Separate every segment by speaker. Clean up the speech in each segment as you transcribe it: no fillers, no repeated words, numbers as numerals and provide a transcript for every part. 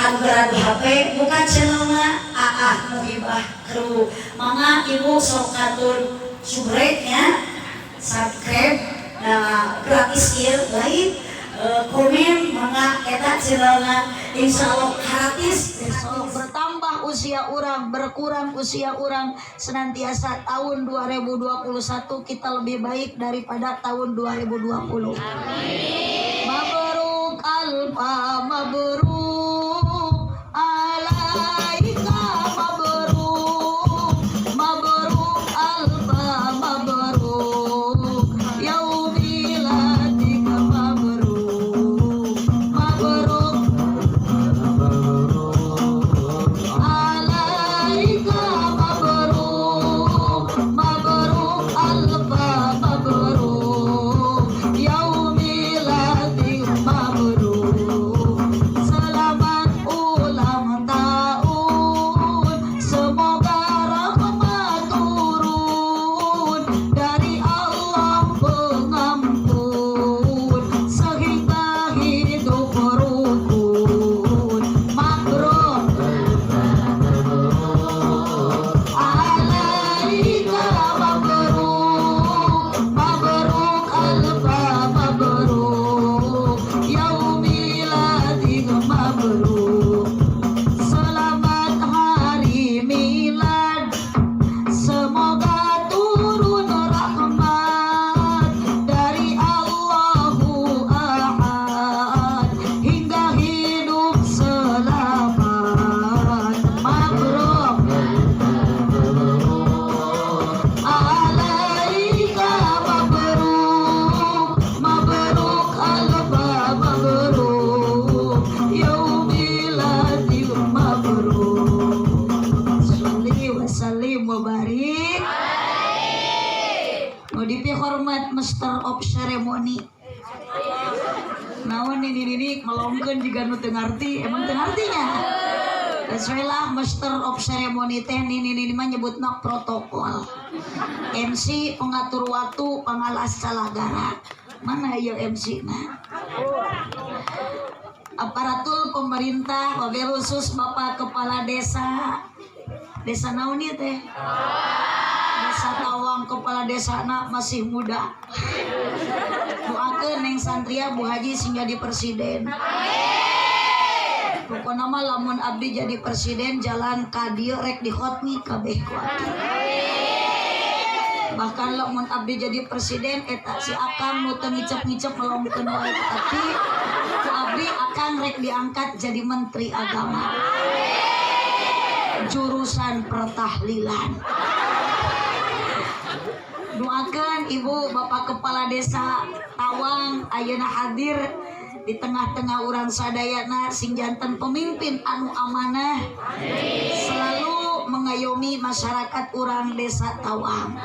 Speaker 1: Anu beradu HP buka channelna Aah Muhibah Kru. Mangga ibu sok katur subrek nya, subscribe, nah, gratis ieu lain komen mangga eta channelna insyaallah gratis. Insyaallah bertambah usia orang, berkurang usia orang, senantiasa tahun 2021 kita lebih baik daripada tahun 2020. Amin. Mabruk alfa mabruk alaika mabruk, mabruk alfa mabruk yaumilatika mabruk, mabruk alaika mabruk, mabruk alfa mabruk yaumilatik mabruk. Selamat ulang tahun, semoga rahmat turun dari Allah pengampun sehingga hidup rukun. Mabruk alaika mabruk, mabruk alfa mabruk yaumiladik mabruk. Selamat hari milad, semoga turun rahmat dari Allahu Ahad hingga hidup selamat. Mabruk alaika mabruk, mabruk alfa mabruk yaumiladik mabruk. Sholli wa sallim wa barik. Nu dipihormat Master of Ceremony. Naon ini melongkeun juga nu teu ngarti, emang teu ngartinya. Lah, Master of Ceremony teh nini mah nyebutna protokol. MC pengatur waktu, pangalas calagara. Mana ieu MC na? Aparatur pemerintah, wabil khusus Bapak Kepala Desa. Desa naon ieu teh? Desa Tawang, kepala desa na masih muda. Doakeun Neng Santria, Bu Haji sing jadi presiden. Pokokna mah lamun abdi jadi presiden, jalan ka dieu rek dihotmi kabeh ku abdi. Bahkan lamun abdi jadi presiden, eta si akang nu teu ngicep-ngicep melongkeun wae, tapi ku abdi akang rek diangkat jadi menteri agama. Jurusan pertahlilan. Doakan ibu bapak kepala desa Tawang ayeuna hadir di tengah-tengah urang sadayana sing janten pemimpin anu amanah, selalu mengayomi masyarakat urang desa Tawang,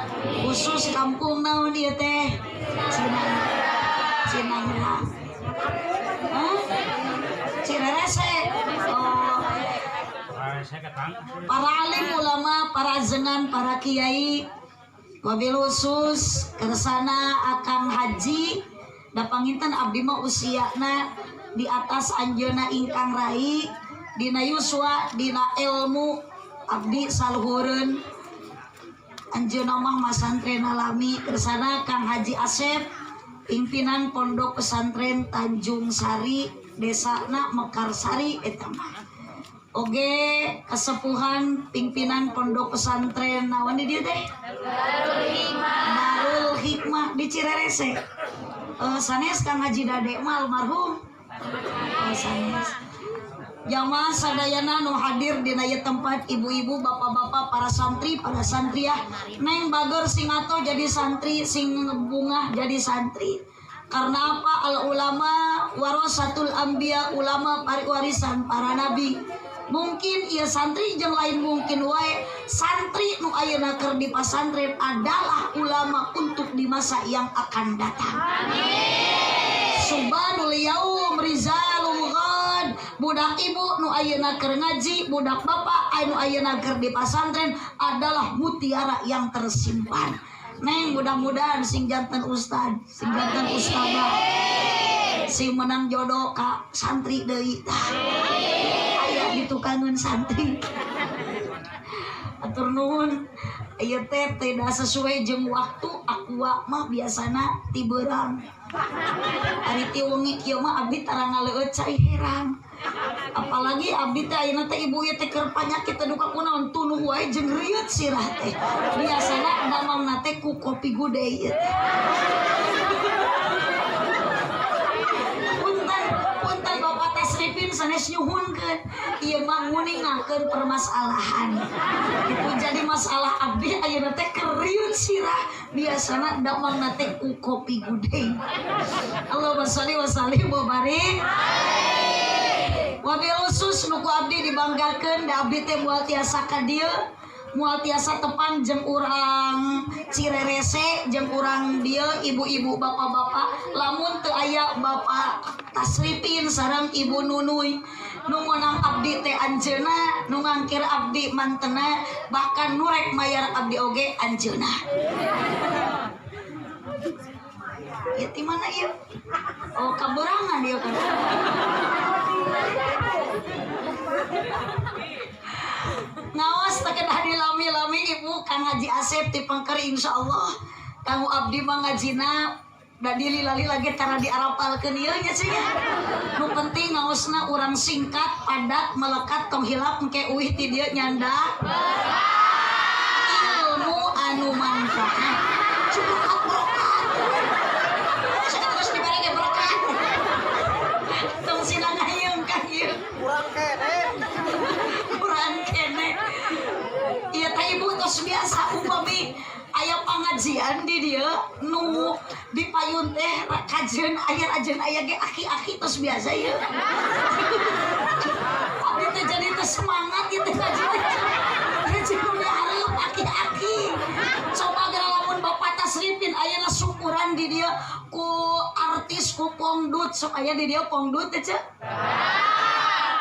Speaker 1: khusus kampung naon ieu teh? Cinang Cinangrang. Hah? Cirerese. Oh, para alim ulama, para jengan, para kiai, wabil khusus kersana Akang Haji da panginten abdi mah usiana di atas anjeunna ingkang rai dina yuswa, dina ilmu abdi saluhureun, anjeunna mah masantren alami. Kersana Kang Haji Asep, pimpinan Pondok Pesantren Tanjung Sari, desana Mekarsari eta mah. Oge kesepuhan pimpinan Pondok Pesantren naon di dieu teh? Darul Hikmah di Cirerese. Sanes Kang Haji Dade mah almarhum. Oh, sanes. Jamaah sadayana nu hadir dina ieu tempat, ibu-ibu, bapak-bapak, para santri, para santriah. Neng bager sing atoh jadi santri, sing bungah jadi santri. Karena apa? Al ulama warasatul anbiya, ulama warisan para nabi. Mungkin ieu santri jeung lain mungkin wae, santri nu ayeuna keur di pasantren adalah ulama untuk di masa yang akan datang. Syubbanul yaum rijalul ghad. Budak ibu nu ayeuna keur ngaji, budak bapak anu ayeuna keur di pasantren adalah mutiara yang tersimpan. Neng, mudah-mudahan sing janten ustad, sing janten ustadzah. Sing menang jodoh ka santri deui tah. Aya. Surangan santri. Atur nuhun. Ieu teh tidak sesuai jeung waktu. Aqua mah biasana ti beurang. Ari ti wengi kieu mah abdi tara ngaleueut cai herang. Apalagi abdi teh ayeuna teh ibu ieu teh keur panyakit teh duka kunaon tunuh wae jeung rieut sirah teh. Biasana damangna teh ku kopi gude ieu teh. Punten, punten Bapak Tasrifin sanes nyuhunkeun. Ieu mah nguningakeun permasalahan. Itu jadi masalah abdi ayeuna teh keur sirah biasana damangna teh ku kopi gude. Allahumma sholli wa sallim wa barik. Wabil khusus nu ku abdi dibanggakeun da abdi teh moal tiasa ka dieu, moal tiasa tepang jeung urang Cirerese jeung urang dieu ibu-ibu bapak-bapak lamun teu aya Bapak Tasrifin sareng Ibu Nunuy nu ngonang abdi teh anjeunna, nu ngangkir abdi mantena, bahkan nu rek mayar abdi oge anjeunna. Ya ti mana ieu? Oh, kaberangan ieu kan. Ngawas teh kedah dilami-lami ibu Kang Haji Asep ti Pengker insyaallah. Kanggo abdi mah ngajina da dililali lagi tara diarapalkeun ieu nya cenah. Nu penting ngaosna urang singkat, padat, melekat, tong hilap engke uih ti dieu nyanda ilmu anu manfaat. Cukup berkat. Sakitu geus dibere ge berkat. Tong sina ngahieung ka ieu.
Speaker 2: Kurang kene.
Speaker 1: Kurang kene. Ieu teh ibu tos biasa upami aya pangajian di dieu nu di payun teh kajeun aya ajeun aya ge aki-aki tos biasa ieu. Abdi teh jadi teh semangat ieu teh ngaji teh. Ngaji nu dihareup aki-aki. Coba geura lamun Bapak Tasrifin ayeuna syukuran di dieu ku artis ku pongdut sok aya di dieu pongdut teh ceu.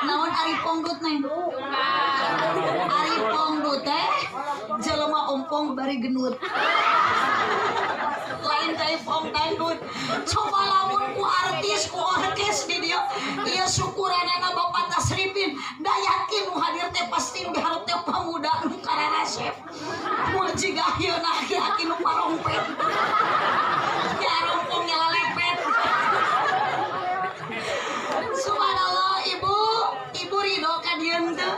Speaker 1: Naon ari pongdut neng? Ari pongdut teh jelema ompong bari genut. Lain teh pong dangdut. Coba lamun ku artis ku orkes di dieu ieu syukuranana Bapak Tasrifin da yakin nu hadir teh pasti nu dihareup teh pamuda nu kararasep. Mun jiga ayeuna aki-aki nu parompet. Ya rompong nyalalepet. Subhanallah ibu, ibu ridho ka dieu teu?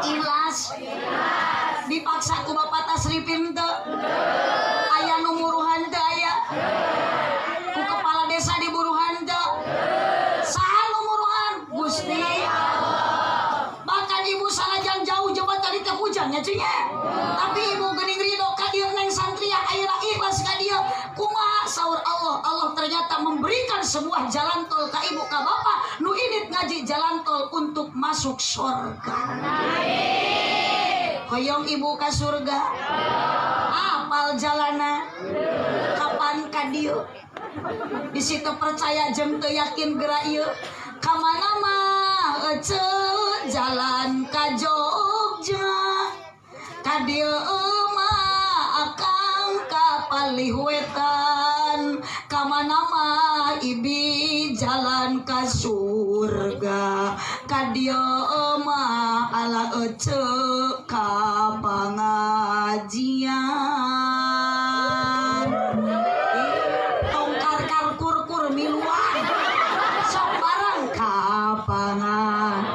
Speaker 1: Ikhlas. Dipaksa ku Bapak Tasrifin teu? Aya nu muruhan teu aya? Ku kepala desa diburuhan teu? Saha nu muruhan? Gusti. Bahkan ibu sanajan jauh coba tadi teh hujan nya cuy nya. Tapi ibu geuning ridho ka dieu neng santri yang ayeuna ikhlas ka dieu. Kumaha saur Allah? Allah ternyata memberikan sebuah jalan tol ka ibu ka bapak nu indit ngaji jalan tol untuk masuk surga. Hoyong ibu ka surga. Apal jalana? Kapan ka dieu? Di situ percaya jeung teu yakin geura ieu. Ka mana mah eceu jalan ka Jogja. Ka dieu mah akang ka palih wetan. Ka mana mah ibi jalan ka surga. Ka dieu mah ala eceu ka pangajian. Tong kar-kar kur-kur miluan. Sok bareng ka pangajian.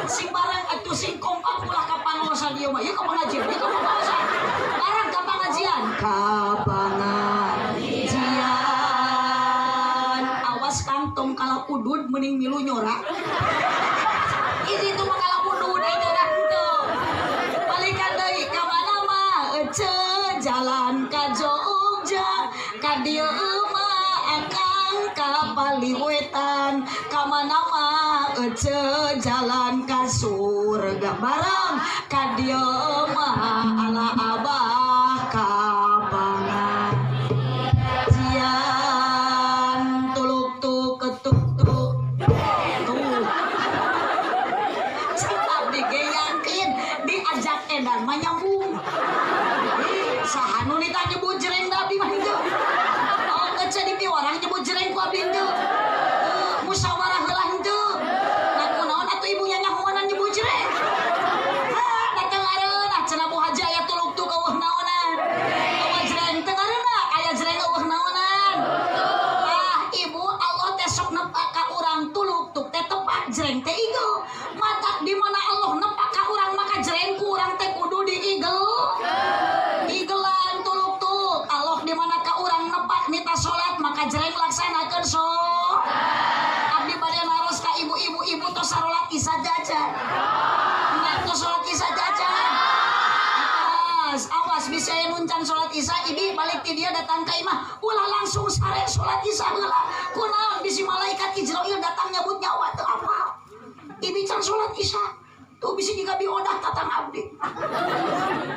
Speaker 1: Sing bareng atuh sing kompak ulah ka pangaosan ieu mah. Ieu ka pangajian, ieu ka pangaosan. Bareng ka pangajian. Ka pangajian. Awas Kang tong kalah udud mending milu nyora. Ini tuh mah kalah udud ai nyora henteu. Balikan deui ka mana mah eceu jalan ka Jogja. Ka dieu mah akang ka paliwetan. Ka mana mah eceu jalan ka surga. Bareng ka dieu mah ala abah ka pangajian. Tuluk tuk ketuk tuk tuh. Cek abdi ge yakin diajak edan mah nyambung. Saha nu nita nyebut jreng da abdi mah henteu. Oh, eceu di piwarang nyebut jreng ku abdi henteu. jreng teh igel. Mata di mana Allah nepak ka urang maka jreng ku urang teh kudu diigel. Igelan tuluk-tuluk. Allah di mana ka urang nepak nita salat maka jreng laksanakeun so. Abdi bade naros ka ibu-ibu, ibu tos sarolat isya jajan. Enggak tos salat isya jajan. Awas, awas bisa nuncan salat isya ibi balik ti dia datang ka imah ulah langsung sare salat isya heula. Kunaon bisi malaikat Ijrail datang nyabut nyawa teu apa. Ibi can salat isya. Tuh bisi juga biodah tatang abdi.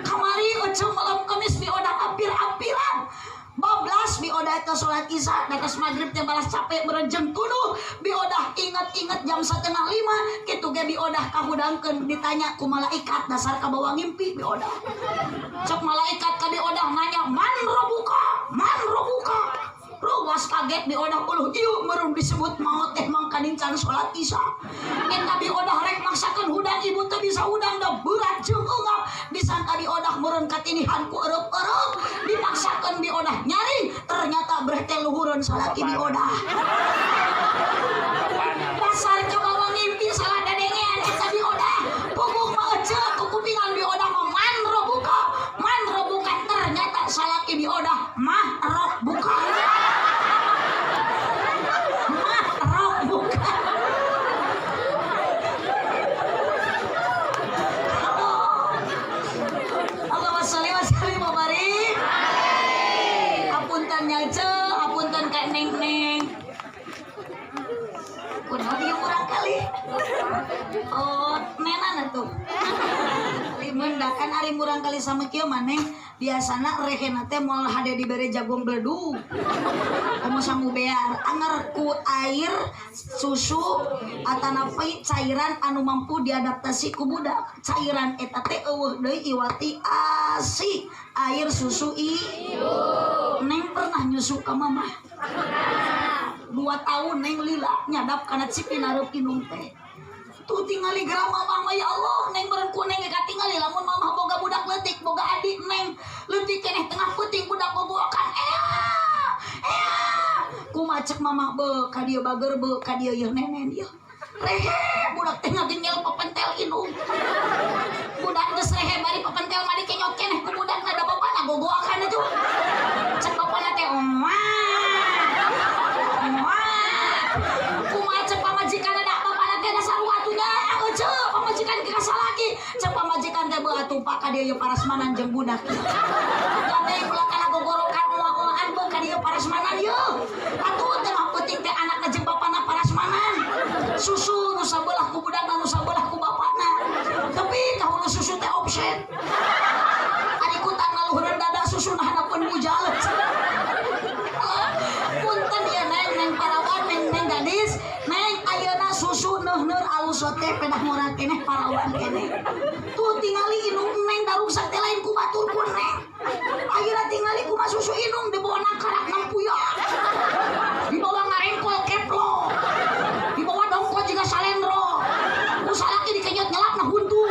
Speaker 1: Kamari eceu malam Kamis biodah ampir-ampiran. Bablas biodah ke salat isya, datas maghrib teh balas capek merenjeng tuduh biodah inget-inget jam 4:30 kitu ge biodah kahudangkeun ditanya ku malaikat dasar kabawa ngimpi biodah. Cek malaikat ka biodah nanya man robuka, man robuka. Ruwas kaget biodah uluh ieu meureun disebut maot teh mangkaning can salat isya. Eta biodah rek maksakeun hudang ibu teu bisa hudang da berat jeung eungap disangka biodah meureun katinihan ku ereup-ereup dipaksakeun biodah nyaring ternyata breh teh luhureun salaki biodah. Dasar kabawa ngimpi salah dadengean eta biodah. Puguh mah eceu kukupingan biodah mah man robuka, man robuka ternyata salaki biodah mah robuka. Oh, nenan atuh. Limendakan ari murang kali sama kieu maneh biasana rehena teh moal hade dibere jagung bledug. Komo sangu bear anger ku air susu atanapi cairan anu mampu diadaptasi ku budak. Cairan eta teh eueuh deui iwati asi air susu i. Neng pernah nyusu ka mamah. 2 tahun neng lila nyadap kana cipinareup indung teh. Tuh tingali gerak mamah mah ya Allah neng meureun ku neng katingali lamun mamah boga budak leutik boga adik neng leutik keneh tengah peuting budak bogokan ea ea kumaha cek mamah be ka dieu bager be ka dieu yeuh nenen yeuh rehe budak teh ngagenyel pepentel indung budak geus rehe bari pepentel mah dikenyot keneh ku budak da bapana gogoakan atuh cek bapana teh omah omah kumaha cek pamajikan da bapana teh dasar atuh eceu pamajikan ke salaki cek pamajikan teh beuh atuh pak ka dieu ieu parasmanan jeung budak ieu gandeng ulah kana gogorokan oa-oaan beuh ka dieu parasmanan ieu atuh tengah peuting teh anakna jeung bapana parasmanan susu nu sabelah ku budakna nu sabelah ku bapana tapi kahulu susu teh offset ari kutang ngaluhureun dada susu na handapeun bujal punten ieu neng neng parawan neng neng gadis neng ayeuna susu neuhneur alus teh pedah murah keneh parawan keneh tuh tingali indung neng daruksak teh lain ku batur ku neng ayeuna tingali kumaha susu indung dibawa nangkarak nampuya dibawa ngarengkol keplo dibawa dongko juga salendro ku salaki dikenyot nyelap nah huntu.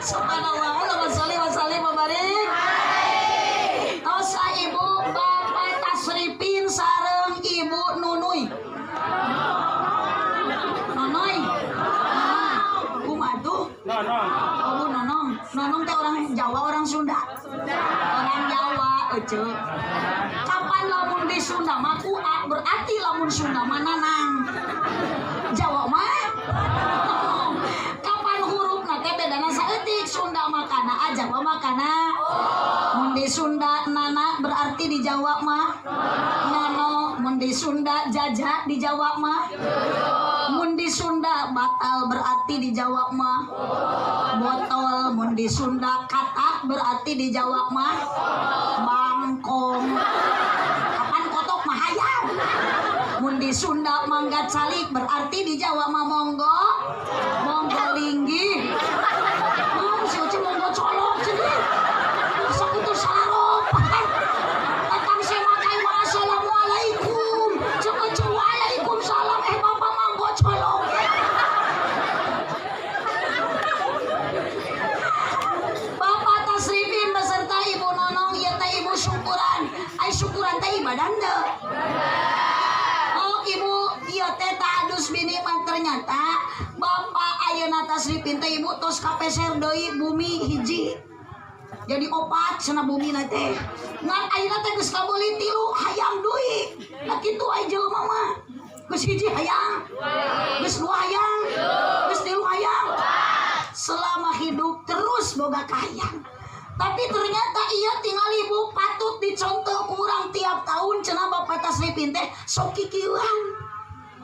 Speaker 1: Subhanallah, Allahumma sholli wa sallim wa barik. Tosa ibu bapak Tasripin sareng ibu Nunuy. Nonoy. Kumaha tuh? Nonong. Oh, Bu Nonong. Nonong teh orang Jawa, orang Sunda. Orang Jawa, ece. Kapan lamun di Sunda mah ku A, berarti lamun Sunda mah nanang. Jawa mah nonong. Kapan hurufna teh bedana saeutik, Sunda mah kana A, Jawa mah kana Mun di Sunda nana berarti di Jawa mah nono. Mun di Sunda jaja di Jawa mah Mun di Sunda batal berarti di Jawa mah botol. Mun di Sunda katak berarti di Jawa mah bangkong. Kapan kotok mah hayam. Mun di Sunda mangga calik berarti di Jawa mah monggo monggo linggih. Mau si Uci monggo colok jadi. Sakutu salaropan. Datang saya makai wa assalamualaikum. Cek cek waalaikumsalam bapak manggo colok. Bapak Tasrifin beserta Ibu Nonong ieu teh Ibu syukuran. Ai syukuran teh ibadah teu? Oh Ibu ieu teh ta'adus bini mah ternyata Ternyata bapak ayeuna tasrifin teh ibu tos kapeser deui bumi hiji. Jadi opat cenah bumi na teh. Ngan ayeuna teh geus kabeuli 3 hayang deui. Nah kitu aya jelema mah. Geus hiji hayang, geus 2 hayang, geus 3 hayang. Selama hidup terus boga kahayang. Tapi ternyata iya tinggal ibu patut dicontoh kurang tiap tahun cenah bapak tasrifin teh sok kikieuan.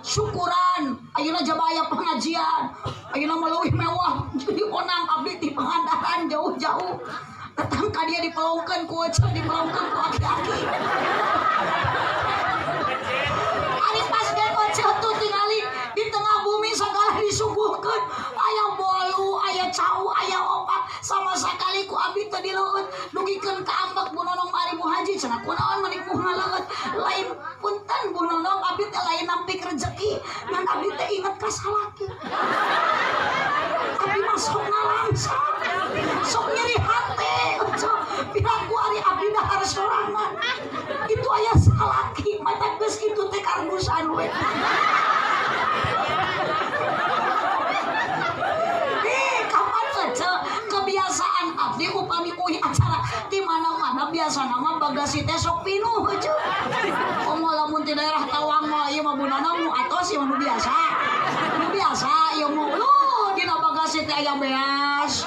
Speaker 1: Syukuran ayeuna jaba aya pengajian, ayeuna mah leuwih mewah jadi onang abdi ti Pangandaran jauh-jauh. Datang ka dia dipelongkeun ku eceu, dipelongkeun ku aki-aki. Ari pas ge eceu tuh tingali di tengah bumi segala disuguhkeun, aya bolu, aya cau, aya opak, sama sekali ku abdi teu dileueut. Dugikeun ka ambek Bu Nonong ari Bu Haji cenah kunaon mani ku ngaleueut. Lain punten Bu Nonong abdi teh lain nampik rezeki, ngan abdi teh inget ka salaki. Abdi mah sok nalangsa, sok nyeri hate, piraku ari abdi dahar sorangan. Itu aya salaki, mata geus kitu teh karbusan we. Kapan ece kebiasaan abdi upami uih acara di mana-mana biasana mah bagasi teh sok pinuh ece. Komo lamun ti daerah Tawang mah ieu mah Bu Nonong nu atos ieu mah nu biasa. Nu biasa ieu mah lu dina bagasi teh aya beas,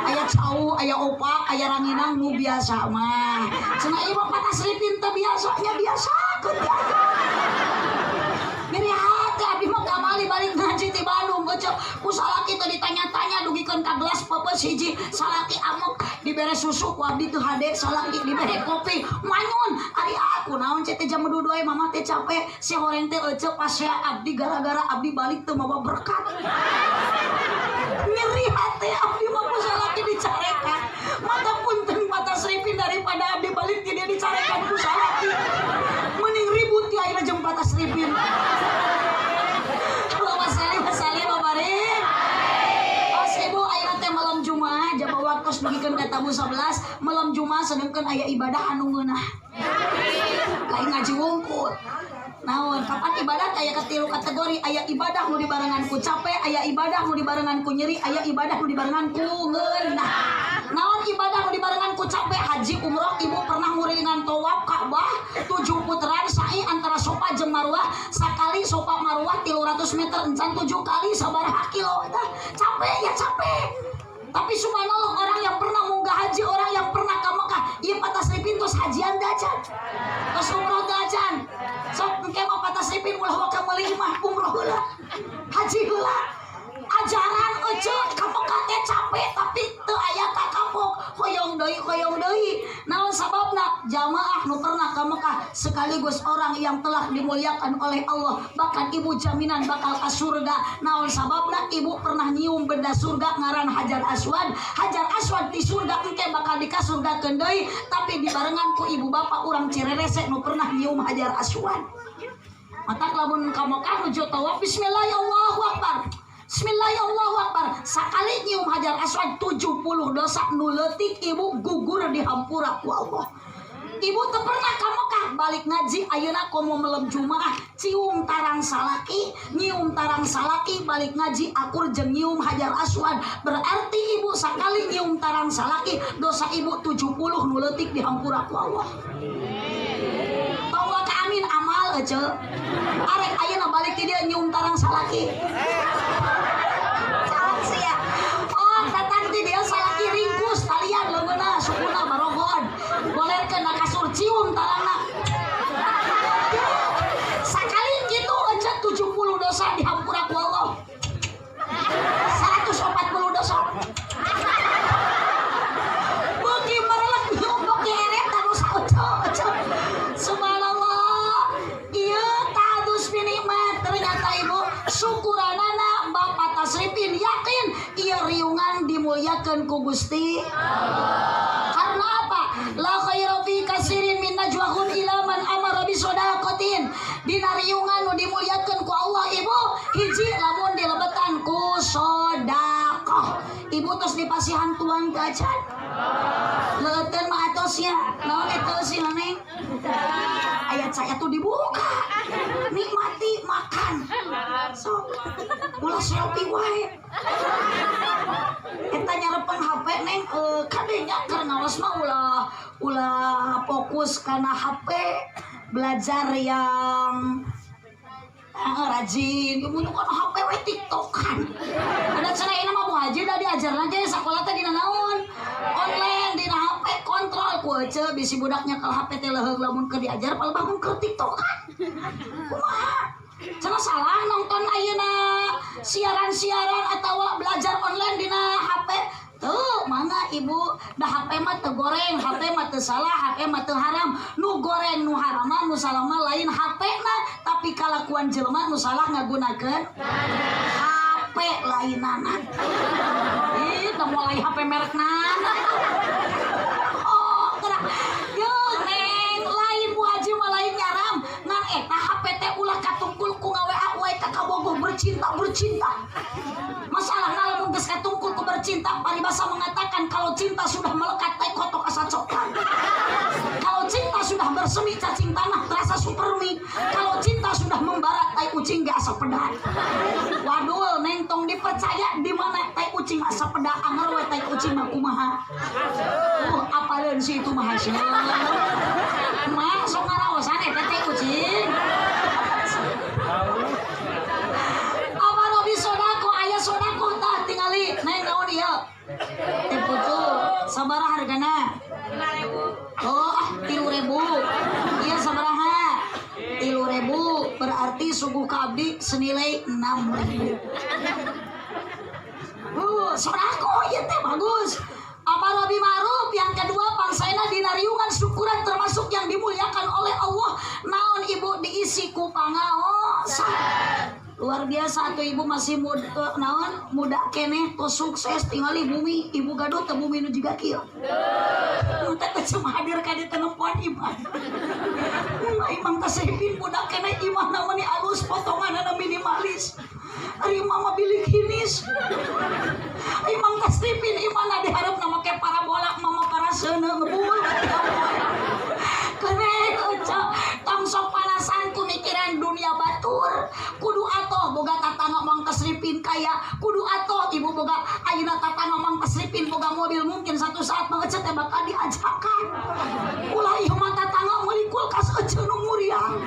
Speaker 1: aya cau, aya opak, aya ranginang nu biasa mah. Cenah ieu mah patasrifin teh biasanya biasa keun teh. Nyeri hati abdi mah kamali balik ngaji ti Bandung ece ku salaki teh ditanya-tanya dugikeun ka gelas peupeus hiji, salaki amok dibere susu ku abdi teu hade, salaki dibere kopi manyun. Ari aku naon cek teh jam 2 we mama teh capek, si horeng teh ece pasea abdi gara-gara abdi balik teu mawa berkat. Nyeri hati abdi mah ku salaki dicarekan. Mata punten patasrifin daripada abdi balik ti dia dicarekan ku salaki. Mending ribut ti ayeuna jeung patasrifin. Allahumma sholli wa sallim wa barik. Os ibu ayeuna teh malam Jumaah jaba waktos dugikeun ka tamu 11 malam Jumaah sedengkeun aya ibadah anu ngeunah. Lain ngaji wungkul. Naon kapan ibadah aya katilu kategori, aya ibadah nu dibarengan ku capek, aya ibadah nu dibarengan ku nyeri, aya ibadah nu dibarengan ku ngeunah. Naon ibadah nu dibarengan ku capek? Haji umroh ibu pernah ngurilingan tawaf Ka'bah 7 putaran sa'i antara Sofa jeung Marwah, sakali Sofa Marwah 300 meter encan 7 kali sabaraha kilo. Dah capek ya capek. Tapi subhanallah orang yang pernah munggah haji, orang yang pernah ke Mekah, ieu patasrifin tos hajian dacan. Tos umroh dacan. Sok engke mah patasrifin ulah waka meuli mah umroh heula. Haji heula. Ajaran ece ka Mekah teh capek tapi teu aya kakapok, hoyong deui hoyong deui. Naon sababna? Jamaah nu pernah ka Mekah sekaligus orang yang telah dimuliakan oleh Allah, bahkan ibu jaminan bakal ka surga. Naon sababna? Ibu pernah nyium benda surga ngaran Hajar Aswad. Hajar Aswad di surga engke bakal dikasurgakeun deui, tapi dibarengan ku ibu bapak urang Cirerese nu pernah nyium Hajar Aswad. Matak lamun ka Mekah nuju tawaf bismillahirrahmanirrahim. Bismillahirrahmanirrahim. Sakali nyium Hajar Aswad 70 dosa nu leutik ibu gugur di hampura ku Allah. Ibu teu pernah ka Mekah balik ngaji ayeuna komo melem Jumaah cium tarang salaki, nyium tarang salaki balik ngaji akur jeung nyium Hajar Aswad. Berarti ibu sakali nyium tarang salaki dosa ibu 70 nu leutik di hampura ku Allah. Tong ka amin amal ece. Arek ayeuna balik ti dieu nyium tarang salaki. Oh, datang ti dia salaki ringkus talian leungeunna sukuna barogon. Golerkeun na kasur cium tarangna. Sakali kitu ece 70 dosa dihampura ku Allah. 140 dosa. Beuki marelek nyium beuki eret dosa ece ece. Subhanallah. Ieu ta'adus bi nikmat. Ternyata ibu syukuranana Bapak tasrifin yakin ieu riungan dimuliakeun ku Gusti Allah. Karena apa? La khaira fi katsirin min najwahum ila man amara bi shadaqatin. Dina riungan nu dimuliakeun ku Allah ibu hiji lamun dilebetan ku sedekah. Ibu tos dipasihan tuang gacan. Leuteun mah atosnya. Naon eta sih neng? Ayat saya tuh dibuka. Nikmati makan. Sok. Selfie wae. Eta nyarepan HP neng kadenya keur ngaos mah ulah fokus kana HP, belajar yang rajin. Ibu kan HP we TikTokan. Ada cenah ini mah Bu Haji da diajar lagi sekolah teh dina naon? Online dina HP kontrol ku ece bisi budaknya kalau HP teh leuheung lamun keur diajar palebah mun keur TikTokan. Kumaha? Cenah salah nonton ayeuna siaran-siaran atawa belajar online dina HP. Tuh, mangga ibu, dah HP mah teu goreng, HP mah teu salah, HP mah teu haram. Nu goreng, nu haram mah, nu salah mah lain HP na, tapi kalakuan jelema nu salah ngagunakeun HP lainana. Ih, teu mulai HP merek nana. Oh, gerak. Yeuh, neng, lain Bu Haji mah lain nyaram. Ngan eta HP teh ulah katungkul ku ngawa wae ka kabogoh bercinta-bercinta. Masalahna lamun geus katungkul ku bercinta, paribasa mengatakan kalau cinta sudah melekat tai kotok asa coklat. Kalau cinta sudah bersemi cacing tanah terasa supermi. Kalau cinta sudah membara tai kucing ge asa pedah. Waduh, neng tong dipercaya di mana tai kucing asa pedah anger we tai kucing mah kumaha. Apaleun si itu mah hasil. Mah sok ngaraosan eta tai kucing. Amaro bi sodako aya sodako tah tingali neng naon ieu? Teh putu sabaraha hargana? 5.000. Oh, ah 3.000. Iya sabaraha? 3.000 berarti suguh ka abdi senilai 6.000. Sodako ieu teh bagus. Amaro bi ma'ruf yang kedua pangsaena dina riungan syukuran termasuk yang dimuliakan oleh Allah. Naon ibu diisi ku pangaosan. Luar biasa tuh ibu masih muda, naon muda keneh tos sukses tingali bumi ibu gaduh teu bumi nu jiga kieu. Nu teh cuma hadir ka dieu teh nempoan imah. Imam tasepin budak keneh imahna meni alus potonganna minimalis. Ari mama bilik hinis. Imam tasripin imahna diharapna make parabola mama paraseuneu ngebul. Keren euca tong sok panasan ku mikiran dunia batur. Kudu atoh boga tatangga mang tasripin kaya, kudu atoh ibu boga ayeuna tatangga mang tasripin boga mobil mungkin satu saat mah ece teh bakal diajakan. Ulah ieu mah tatangga meuli kulkas ece nu muriang.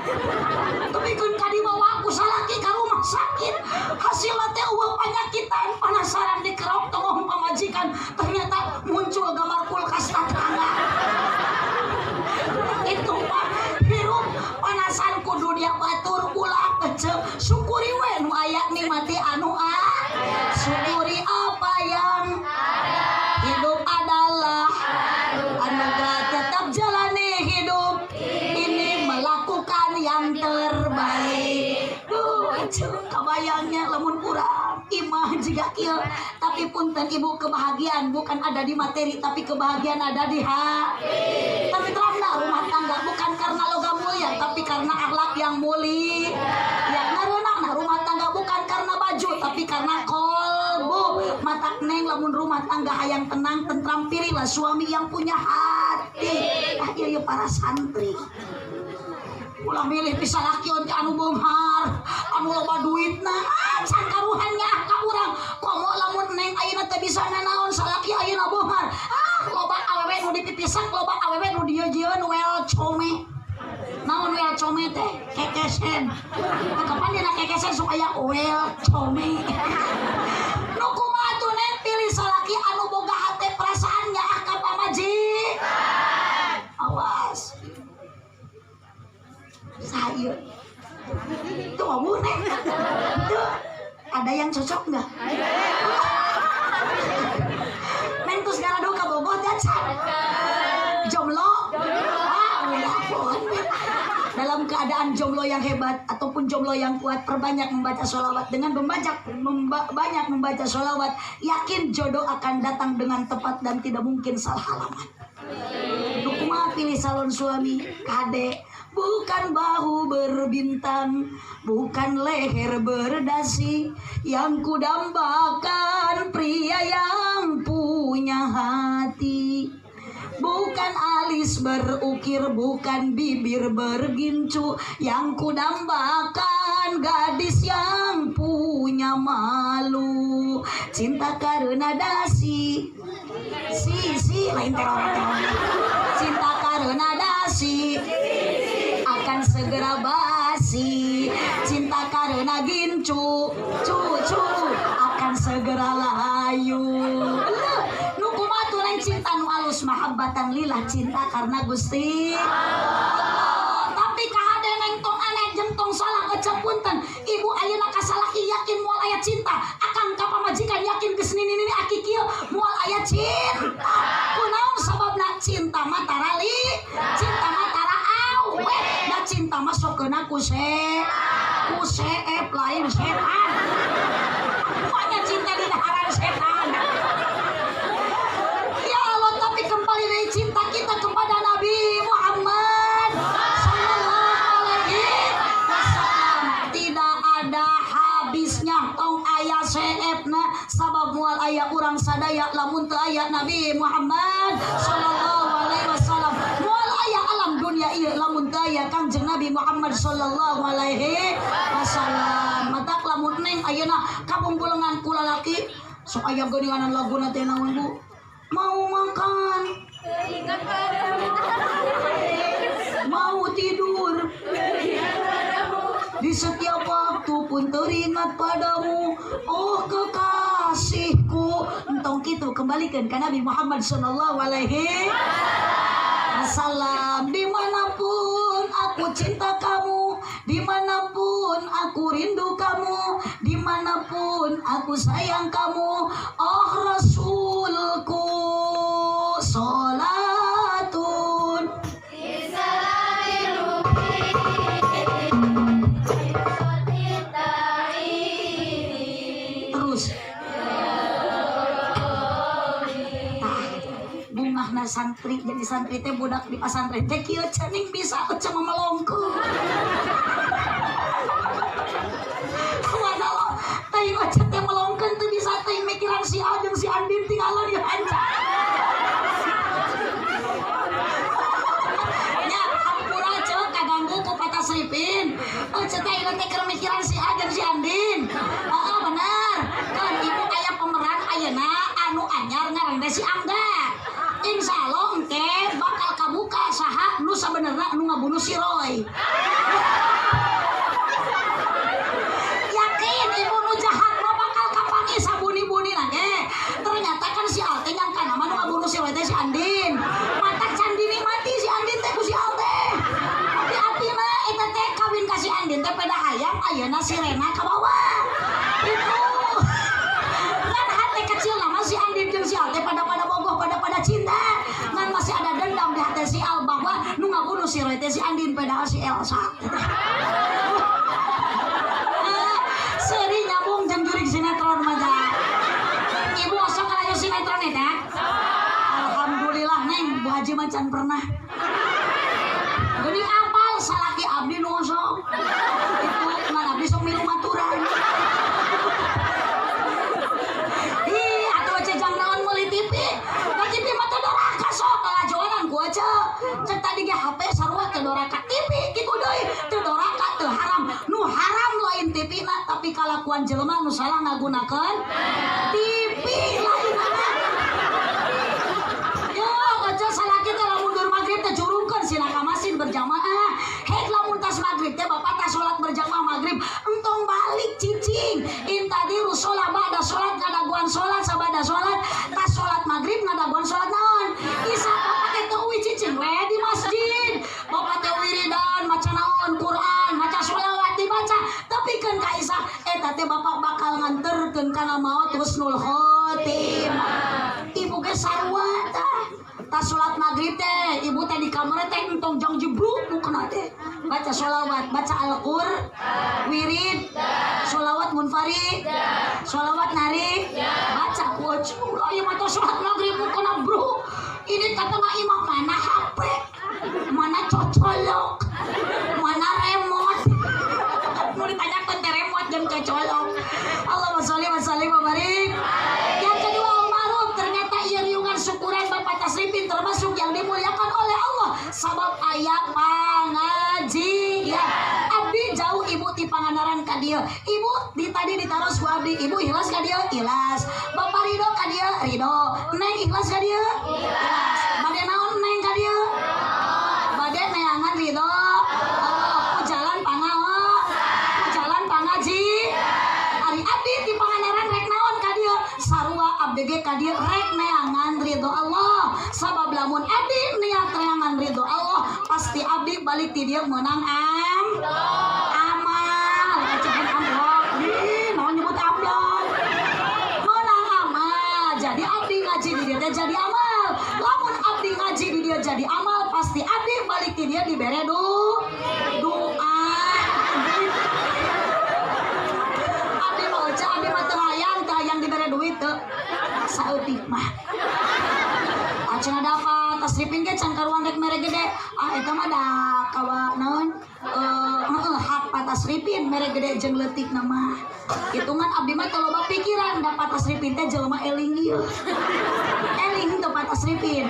Speaker 1: Tepikeun ka dibawa ku salaki ka rumah sakit. Hasilna teh eueuh panyakitan penasaran dikerok tonggoh pamajikan ternyata muncul gambar kulkas tatangga. Itu mah hirup panasan ku dunia batur ulah ece syukuri we nu aya nikmati anu ah syukuri apa yang ada. Hidup adalah anugerah, tetap jalani hidup ini melakukan yang terbaik. Duh ece kabayangnya lamun urang imah jiga kieu tapi punten ibu kebahagiaan bukan ada di materi tapi kebahagiaan ada di hati. Tapi terangna rumah tangga bukan karena logam mulia tapi karena akhlak yang mulia. Ya ngareunahna rumah tangga bukan karena baju tapi karena kolbu. Mata neng lamun rumah tangga hayang tenang tentram pilihlah suami yang punya hati. Ah ieu para santri. Ulah milih bisa laki anu beunghar, anu loba duitna, ah can karuhannya ka urang. Komo lamun neng ayeuna teh bisa nanaon salaki ayeuna beunghar. Ah loba awewe nu dipipisak, loba awewe nu dieu-jieun welcome. Naon welcome teh? Kekesen. Kapan dina kekesen sok aya welcome. Nu kumaha tuh neng pilih salaki anu boga hate perasaan nyaah ka pamajikan. Awas. Saya itu mau neng itu ada yang cocok nggak? Neng tuh segala duka bogoh dacan jomblo, ah pun. Dalam keadaan jomblo yang hebat ataupun jomblo yang kuat, perbanyak membaca sholawat. Dengan banyak membaca sholawat, yakin jodoh akan datang dengan tepat dan tidak mungkin salah alamat. Kumaha pilih salon suami kade? Bukan bahu berbintang, bukan leher berdasi, yang kudambakan pria yang punya hati. Bukan alis berukir, bukan bibir bergincu, yang kudambakan gadis yang punya karena malu, cinta karena dasi, si si lain teror teror. Cinta karena dasi akan segera basi, cinta karena gincu cucu akan segera layu. Nu kumaha tuh lain cinta nu alus mahabbatan lillah, cinta karena Gusti Allah. Tapi kahade neng tong aneh jeung tong salah ecep punten. Ibu ayeuna ka salaki yakin moal aya cinta, akang ka pamajikan yakin geus nini-nini aki kieu moal aya cinta. Kunaon sababna? Cinta mah tarali, cinta mah tara awet, da cinta mah sok keuna ku ku seep lain setan. Pokoknya cinta di daharan setan. Ya Allah, tapi kembali dari cinta kita kepada Nabi Muhammad Sallallahu Alaihi Wasallam tidak ada habisnya. Tong aya seepna sabab moal aya urang sadaya lamun teu aya Nabi Muhammad Sallallahu Alaihi Wasallam, moal aya alam dunia ieu lamun teu aya Kangjeng Nabi Muhammad Sallallahu Alaihi Wasallam. Matak lamun neng ayeuna kabungbulengan ku lalaki sok aya geuninganan laguna teh naon Bu? Mau makan, mau tidur, di setiap waktu pun teringat padamu, oh kekasihku. Entong kitu, kembalikan ke Nabi Muhammad Sallallahu Alaihi Wasallam. Dimanapun aku cinta kamu, dimanapun aku rindu kamu, dimanapun aku sayang kamu, oh Rasulku. Salatun terus. Tah, bungahna santri jadi santri teh, budak di pasantren teh kieu cening bisa ece memelongkeun. Mana lo teuing ece teh melongkeun teu bisa teuing mikiran si A jeung si Andin tinggalan di anca. Nya hampura ce kaganggu ku patasripin. Ece teh ayeuna teh keur mikiran si A jeung si Andin. Heeh, bener. Kan ibu aya pemeran ayeuna anu anyar ngaran teh si Angga. Insya Allah engke bakal kabuka saha nu sabenerna nu ngabunuh si Roy. Yakin ibu nu jahat mah bakal kapanggih sabuni-buni ge. Ternyata kan si Al teh nyangka nama nu ngabunuh si Roy teh si Andin. Matak can dinikmati si Andin teh ku si Al teh. Tapi atina eta teh kawin ka si Andin teh peda hayang ayeuna si Rena kabawa. Itu kan hati kecil nama si Andin jeung si Al teh pada pada bogoh, pada pada cinta. Ngan masih ada dendam di hati si Al bahwa nu ngabunuh si Roy teh si Andin padahal si Elsa. Seri nyambung jeung jurig sinetron mah tah. Ibu osok kalayu sinetron eta? Alhamdulillah neng, Bu Haji mah can pernah. Geuning apal salaki abdi nu osok. Itu ngan abdi sok milu maturan. Ih, atuh aja jang naon meuli TV. Da TV mah teu doraka sok kalajoanan ku aja. Cek tadi ge HP sarua teu doraka, TV kitu deui teu doraka teu haram. Nu haram lain TV na tapi kalakuan jelema nu salah ngagunakeun TV lain apa. Yo, aja salaki teh lamun dur maghrib teh jurungkeun sila ka masjid berjamaah. Hek lamun tas maghrib teh bapak tas salat berjamaah maghrib entong balik cicing. Intadiru sholat ba'da sholat, ngadaguan sholat sabada sholat, tas sholat maghrib ngadaguan sholat naon? Isa bapak teh teu uih cicing we di masjid. Bapak teh wiridan maca naon Quran, maca sholawat dibaca. Tapi keun ka Isa eta teh bapak bakal nganterkeun kana maot husnul khotimah. Ibu ge sarua tah. Tas sholat maghrib teh ibu teh di kamar teh entong jang jebruk nu kena teh. Baca sholawat, baca Al-Qur, wirid, sholawat munfarid, sholawat nari, baca ku ulah ieu mah sholat maghrib nu kena bro. Ini kata mah imam mana HP, mana cocolok, mana remote. Nu ditanyakeun teh remote jeung cocolok. Allahumma sholli wa sallim wa barik. Yang kedua al-ma'ruf, ternyata ieu riungan syukuran Bapak Tasripin termasuk yang dimuliakan oleh Allah sabab aya pangajian. Abdi jauh Ibu ti Pangandaran ka dieu. Ibu di tadi ditaros ku abdi, Ibu ikhlas ka dieu? Ikhlas. Bapak ridho ka dieu? Ridho. Neng ikhlas ka dieu? Ikhlas. Bade naon neng ka dieu? Bade neangan ridho Allah. Ku jalan pangao, ku jalan pangaji. Ari abdi ti Pangandaran rek naon ka dieu? Sarua abdi ge ka dieu rek neangan ridho Allah. Sabab lamun abdi niat neangan ridho Allah, pasti abdi balik ti dieu meunang amal. Ecehan amplop. Ih, naon nyebut amplop? Meunang amal. Jadi abdi ngaji di dieu teh jadi amal. Lamun abdi ngaji di dieu jadi amal, pasti abdi balik ti dieu dibere doa. Abdi mah Oca, abdi mah teu hayang dibere duit teu. Saeutik mah. Acan dapat tasripin ge can karuan rek mere gede. Ah, eta mah da kawa naon? Eh, heueuh, hak patasripin mere gede jeung leutik mah. Hitungan abdi mah teu loba pikiran, da patasripin teh jelema eling ieu. Eling teu patasripin?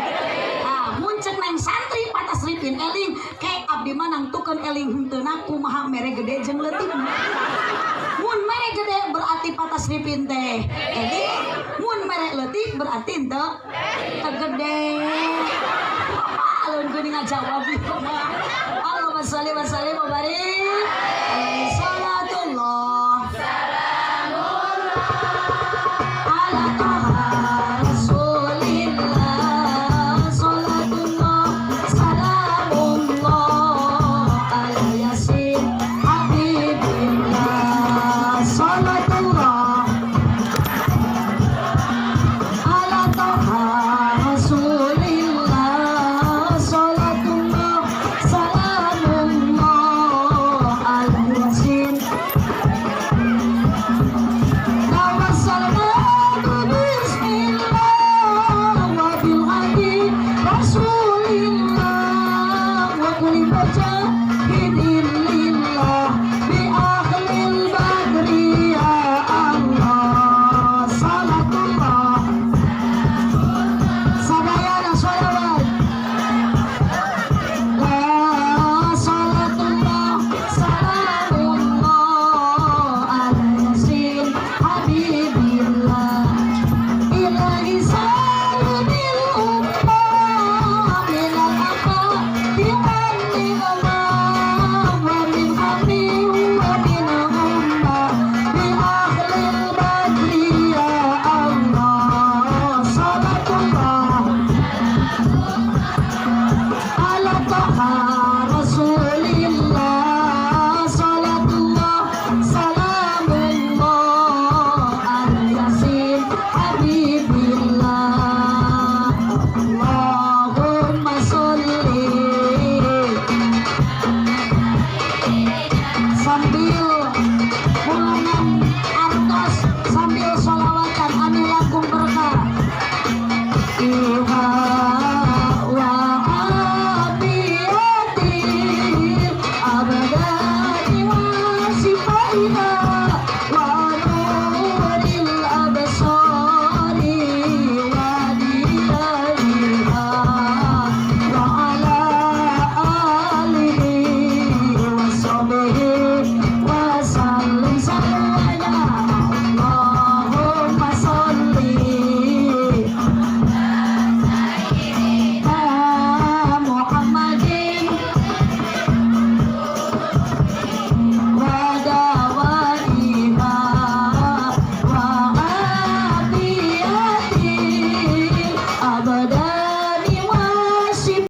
Speaker 1: Ah, mun cek neng santri patasripin eling, ke abdi mah nangtukeun eling henteuna kumaha mere gede jeung leutik. Mun mere gede berarti patasripin teh eling, mun mere leutik berarti henteu teu gede. Alun geuning ngajawab ieu mah. Allahumma sholli wa sallim wa barik.